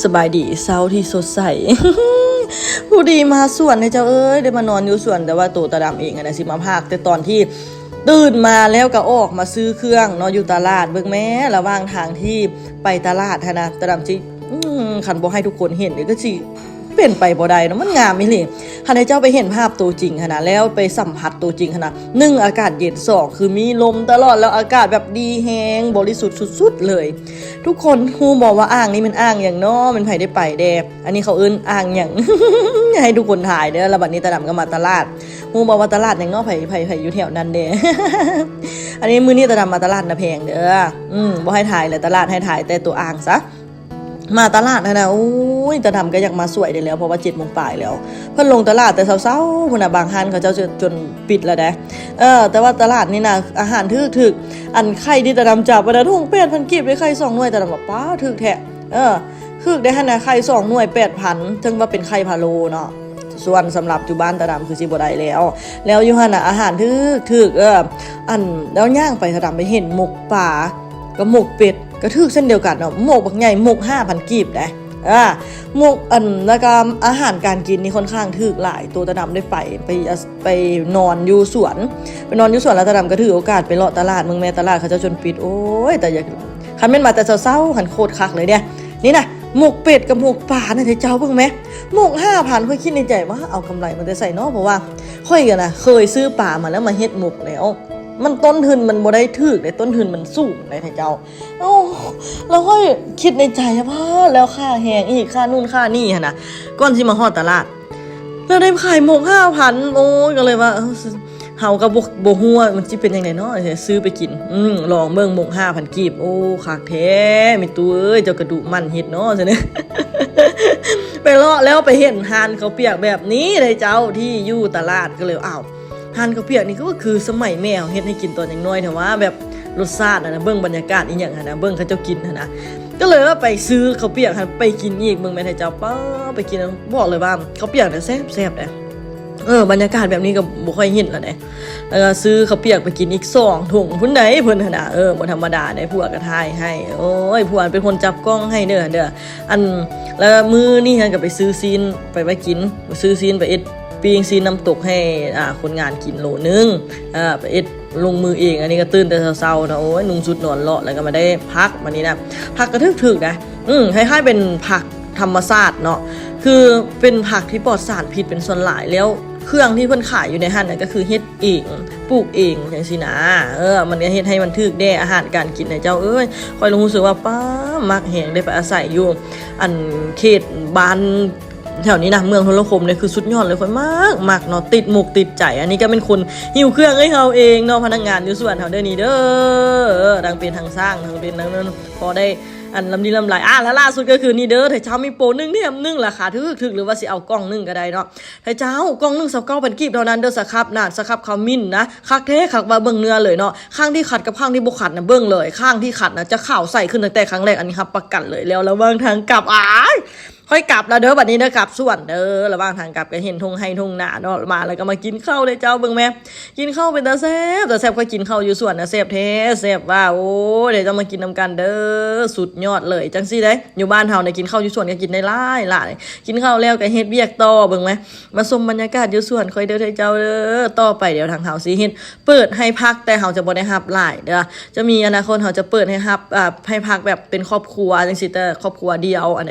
ສະບາຍດີເຊົ້າທີ່ສົດໃສ. ຜູ້ດີມາສວນເດ້ເຈົ້າເອີຍ, ໄດ້ມານອນຢູ່ສວນ, ແຕ່ວ່າໂຕຕາດຳເອງຫັ້ນນະ ຊິມາພາກແຕ່ຕອນທີ່ຕື່ນມາແລ້ວກໍອອກມາຊື້ເຄື່ອງເນາະ ຢູ່ຕະຫຼາດ. ເບິ່ງແມ້ ລະຫວ່າງທາງທີ່ໄປຕະຫຼາດຫັ້ນນະ ຕາດຳຊິ ອືມ ຄັນບໍ່ໃຫ້ທຸກຄົນເຫັນນີ້ກໍຊິເປັນໄປບໍ່ໄດ້ເນາະ, ມັນງາມອີ່ຫຼີ. ຄັນໃຫ້ເຈົ້າໄປເຫັນພາບໂຕຈິງຫັ້ນນະ ແລ້ວໄປສຳຜັດໂຕຈິງຫັ້ນນະ, ໜຶ່ງ ອາກາດເຢັນ, ສອງ ຄືມີລົມຕະຫຼອດ ແລ້ວອາກາດແບບດີແຮງ ບໍລິສຸດສຸດໆເລີຍ. ທຸກຄົນຮູ້ບໍ່ວ່າອ່າງນີ້ແມ່ນອ່າງຫຍັງເນາະ? ແມ່ນໃຜໄດ້ໄປແດ່? ອັນນີ້ເຂົາເອີ້ນອ່າງຫຍັງ? ໃຫ້ທຸກຄົນທາຍເດີ້. ແລ້ວບັດນີ້ຕາດຳກໍມາຕະຫຼາດ. ຮູ້ບໍ່ວ່າຕະຫຼາດຫຍັງເນາະ? ໃຜ ໃຜ ໃຜຢູ່ແຖວນັ້ນແດ່? ອັນນີ້ມື້ນີ້ຕາດຳມາຕະຫຼາດນາແພງເດີ້. ອືມ ບໍ່ໃຫ້ທາຍແຫຼະຕະຫຼາດ, ໃຫ້ທາຍແຕ່ຕົວອ່າງຊະ. ມາຕະຫຼາດຫັ້ນນະ ໂອ້ຍ ຕາດຳກໍຢາກມາສວຍໄດ້ແລ້ວ ເພາະວ່າເຈັດໂມງປາຍແລ້ວ. ເພິ່ນລົງຕະຫຼາດແຕ່ເຊົ້າໆພຸ້ນນະ, ບາງຮ້ານເຂົາເຈົ້າຈົນ ຈົນປິດແລ້ວເດ້. ເອີ ແຕ່ວ່າຕະຫຼາດນີ້ນະ ອາຫານຖືກໆ. ອັນໄຂ່ທີ່ຕາດຳຈັບໄວ້ນະ ຖົງແປດພັນກີບເດ້, ໄຂ່ສອງໜ່ວຍ. ຕາດຳວ່າ ປ້າ ຖືກແທ້. ເອີ ຖືກເດ້ຫັ້ນນະ, ໄຂ່ສອງໜ່ວຍແປດພັນ ເຖິງວ່າເປັນໄຂ່ພະໂລ້ເນາະ. ສ່ວນສຳລັບຢູ່ບ້ານຕາດຳຄືຊິບໍ່ໄດ້ແລ້ວ. ແລ້ວຢູ່ຫັ້ນນະ ອາຫານຖືກໆ. ເອີ ອັນ ແລ້ວຍ່າງໄປ ຕາດຳໄປເຫັນໝົກປາກັບໝົກເປັດ ກໍຖືກເຊັ່ນດຽວກັນເນາະ, ໝົກບັກໃຫຍ່ ໝົກຫ້າພັນກີບເດ້. ເອີ ໝົກ ອັນ ແລ້ວກໍອາຫານການກິນນີ້ຄ່ອນຂ້າງຖືກຫຼາຍ. ໂຕຕາດຳໄດ້ໄປ ໄປ ໄປນອນຢູ່ສວນ, ໄປນອນຢູ່ສວນ ແລ້ວຕາດຳກໍຖືໂອກາດໄປເລາະຕະຫຼາດເບິ່ງແມ້, ຕະຫຼາດເຂົາເຈົ້າຈົນປິດ. ໂອ້ຍ ແຕ່ຢາກ ຄັນແມ່ນມາແຕ່ເຊົ້າໆຫັ້ນໂຄດຄັກເລີຍເດ້. ນີ້ນະ ໝົກເປັດກັບໝົກປານະ ເຈົ້າເບິ່ງແມ້, ໝົກຫ້າພັນ. ຂ້ອຍຄິດໃນໃຈວ່າ ເອົາກຳໄລມາແຕ່ໃສເນາະ? ເພາະວ່າຂ້ອຍຫັ້ນນະ ເຄີຍຊື້ປາມາແລ້ວມາເຮັດໝົກແລ້ວ, ມັນຕົ້ນທຶນມັນບໍ່ໄດ້ຖືກເດ້, ຕົ້ນທຶນມັນສູງເດ້ເຈົ້າ. ເອົ້າ ແລ້ວຂ້ອຍຄິດໃນໃຈວ່າ ແລ້ວຄ່າແຮງອີກ ຄ່ານູ້ນຄ່ານີ້ຫັ້ນນະ ກ່ອນຊິມາຮອດຕະຫຼາດ ແລ້ວໄດ້ຂາຍໝົກຫ້າພັນ. ໂອ້ຍ ກໍເລີຍວ່າ ເອີ ເຮົາກໍບໍ່ ບໍ່ຮູ້ວ່າມັນຊິເປັນຈັ່ງໃດເນາະ, ຊື້ໄປກິນ. ອືມ ລອງເບິ່ງ ໝົກຫ້າພັນກີບ. ໂອ້ ຄັກແທ້ ແມ່ຕູ້ເອີຍ ເຈົ້າກະດຸໝັ່ນເຮັດເນາະ ຊັ້ນ. ໄປເລາະແລ້ວໄປເຫັນຮ້ານເຂົ້າປຽກແບບນີ້ເດ້ເຈົ້າ ທີ່ຢູ່ຕະຫຼາດ, ກໍເລີຍ ອ້າວ ຮ້ານເຂົ້າປຽກນີ້ກໍຄືສະໄໝແມ່ເຮົາເຮັດໃຫ້ກິນຕອນຍັງນ້ອຍແທ້ວ່າ, ແບບລົດຊາດຫັ້ນນະ, ເບິ່ງບັນຍາກາດອີ່ຫຍັງຫັ້ນນະ, ເບິ່ງເຂົາເຈົ້າກິນຫັ້ນນະ. ກໍເລີຍວ່າໄປຊື້ເຂົ້າປຽກຫັ້ນໄປກິນອີກ. ເບິ່ງແມ່ນໃດເຈົ້າ ປ້າ ໄປກິນ ບອກເລີຍວ່າເຂົ້າປຽກນະແຊບໆເດ້. ເອີ ບັນຍາກາດແບບນີ້ກໍບໍ່ຄ່ອຍເຫັນລະເດ້. ແລ້ວກໍຊື້ເຂົ້າປຽກໄປກິນອີກສອງຖົງພຸ້ນໃດ ເພິ່ນຫັ້ນນະ. ເອີ ບໍ່ທຳມະດາເດ້, ຜົວກໍຖ່າຍໃຫ້. ໂອ້ຍ ຜົວເປັນຄົນຈັບກ້ອງໃຫ້ເດີ້ ເດີ້. ອັນ ແລ້ວມື້ນີ້ຫັ້ນກໍໄປຊື້ຊີ້ນໄປໄວ້ກິນ, ຊື້ຊີ້ນໄປເຮັດປີ້ງຊີ້ນນ້ຳຕົກໃຫ້ ອ່າ ຄົນງານກິນໂລໜຶ່ງ. ເອີ ໄປເຮັດ ລົງມືເອງ. ອັນນີ້ກໍຕື່ນແຕ່ເຊົ້າໆເນາະ, ໂອ້ຍ ນຸ່ງຊຸດນອນເລາະ ແລ້ວກໍມາໄດ້ຜັກ. ບັດນີ້ນະ ຜັກກໍຖືກໆນະ, ອືມ ຄ້າຍໆເປັນຜັກທຳມະຊາດເນາະ, ຄືເປັນຜັກທີ່ປອດສານພິດເປັນສ່ວນຫຼາຍ. ແລ້ວເຄື່ອງທີ່ເພິ່ນຂາຍຢູ່ໃນຫັ້ນນະ ກໍຄືເຮັດເອງ ປູກເອງຈັ່ງຊີ້ນະ. ເອີ ມັນກໍເຮັດໃຫ້ມັນຖືກແດ່ ອາຫານການກິນນະເຈົ້າເອີຍ. ຂ້ອຍລະຮູ້ສຶກວ່າ ປ້າ ມັກແຮງ ໄດ້ໄປອາໄສຢູ່ ອັນ ເຂດບ້ານ ແຖວນີ້ນະ ເມືອງໂທລະຄົມນີ້ຄືສຸດຍອດເລີຍ, ຂ້ອຍມັກ ມັກເນາະ, ຕິດໝົກຕິດໃຈ. ອັນນີ້ກໍເປັນຄົນຫິ້ວເຄື່ອງໃຫ້ເຮົາເອງເນາະ, ພະນັກງານຢູ່ສວນເຮົາເດີ້ນີ້ເດີ້. ທັງເປັນທັງຊ່າງ ທັງເປັນທັງນັ້ນ ພໍໄດ້ອັນລຳດີລຳລາຍ. ອ່າ ແລະລ່າສຸດກໍຄືນີ້ເດີ້, ໄທເຈົ້າມີໂປໜຶ່ງແຖມໜຶ່ງ ລາຄາຖືກໆ ຫຼືວ່າຊິເອົາກ່ອງໜຶ່ງກໍໄດ້ເນາະ. ໄທເຈົ້າ ກ່ອງໜຶ່ງຊາວເກົ້າພັນກີບເທົ່ານັ້ນເດີ້, ສະຄັບນະ ສະຄັບຂາວມິ້ນນະ, ຄັກແທ້ຄັກວ່າເບິ່ງເນື້ອເລີຍເນາະ. ຂ້າງທີ່ຂັດກັບຂ້າງທີ່ບໍ່ຂັດນະ ເບິ່ງເລີຍ, ຂ້າງທີ່ຂັດນະຈະຂາວໃສຂຶ້ນຕັ້ງແຕ່ຄັ້ງແລກ. ອັນນີ້ຮັບປະກັນເລີຍ. ແລ້ວລະຫວ່າງທາງກັບ ອ້າຍ ຂ້ອຍກັບແລ້ວເດີ້ ບັດນີ້ເດີ້, ກັບສວນເດີ້. ລະຫວ່າງທາງກັບກໍເຫັນທົ່ງໄຮ່ທົ່ງນາເນາະ, ມາແລ້ວກໍມາກິນເຂົ້າເດ້ເຈົ້າ. ເບິ່ງແມ້ ກິນເຂົ້າເປັນຕາແຊບ ຕາແຊບ. ຂ້ອຍກິນເຂົ້າຢູ່ສວນນະແຊບແທ້ແຊບວ່າ. ໂອ້ຍ ດຽວເຈົ້າມາກິນນຳກັນເດີ້, ສຸດຍອດເລີຍ. ຈັ່ງຊີ້ເດ້ ຢູ່ບ້ານເຮົານີ້ ກິນເຂົ້າຢູ່ສວນກໍກິນໄດ້ຫຼາຍໆ, ກິນເຂົ້າແລ້ວກໍເຮັດວຽກຕໍ່. ເບິ່ງແມ້ ມາຊົມບັນຍາກາດຢູ່ສວນຂ້ອຍເດີ້ເຈົ້າເດີ້. ຕໍ່ໄປດຽວທາງເຮົາຊິເຮັດ ເປີດໃຫ້ພັກ, ແຕ່ເຮົາຈະບໍ່ໄດ້ຮັບຫຼາຍເດີ້, ຈະມີອະນາຄົດເຮົາຈະເປີດໃຫ້ຮັບ ອ່າ ໃຫ້ພັກແບບເປັນຄອບຄົວຈັ່ງຊີ້, ແຕ່ຄອບຄົວດຽວ ອັນນີ້